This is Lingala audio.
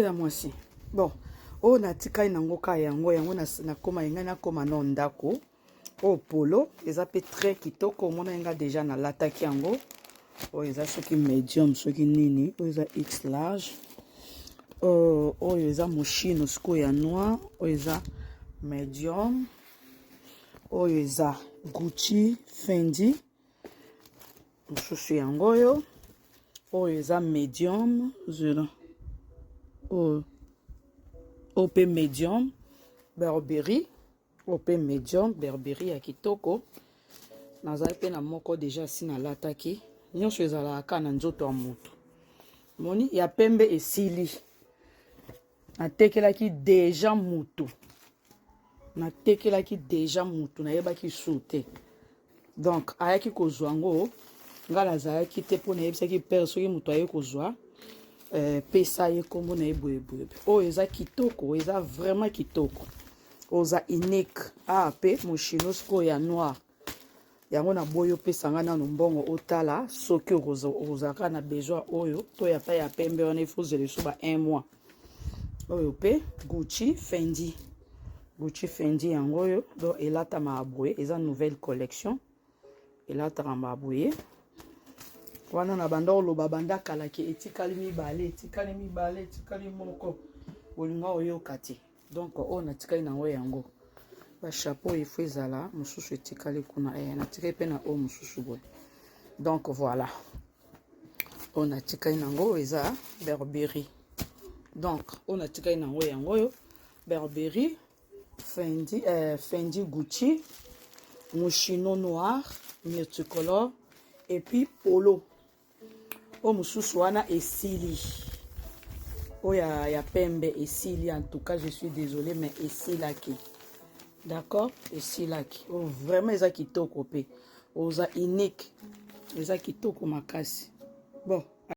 ya mwasi. Bon, oyo natikali nango ka yango yango nakoma ngai nakoma no ndako. Oyo polo eza mpe très kitoko, omonaki nga deja nalataki yango. Oyo eza soki medium soki nini, oyo eza X large. Oyo eza Moschino sikoyo ya noir, oyo eza medium. Oyo eza Gucci Fendi mosusu yango oyo. Oyo eza medium, zela, oyo oyo mpe medium Burberry, oyo mpe medium Burberry ya kitoko. Nazali mpe na moko deja si nalataki. Nyonso ezalaka kaka na nzoto ya motu. Moni ya pembe esili, natekelaki deja mutu, natekelaki deja mutu, nayebaki su te. Donc ayaki kozwa yango, ngai nazalaki te, mpo nayebisaki pere soki moto aye kozwa, pesa ye nkombo na ye boyeboye. Oyo eza kitoko, eza vraiment kitoko, oza unique. Awa mpe Moschino sikoyo ya noir. Yango naboyi opesa ngai nano mbongo, otala soki okozalaka na besoin oyo to ya pa ya pembe wana, ifo ozela so ba un mois. Oyo mpe Gucci Fendi, Gucci Fendi yango oyo. Donc elatamaka boye, eza nouvelle collection, elataka boye wana. Na banda oloba banda kalaki, etikali mibale, etikali mibale, etikali moko, bolinga oyoka te. Donc oyo natikali nango yango, bachapeau ifo ezala mosusu etikali kuna. Natikali mpe na oyo mosusu boye. Donc voilà, oyo natikali nango eza Burberry. Donc oyo natikali nango yango oyo, Burberry, Fendi, Fendi, Gucci, Moschino noir multicolore, et puis polo. Oyo mosusu wana esili, oyo ya pembe esili. En tout cas, je suis désolé, mais esilaki. D'accord, esilaki. Oyo vraiment eza kitoko mpe oza unique, eza kitoko makasi. Bon.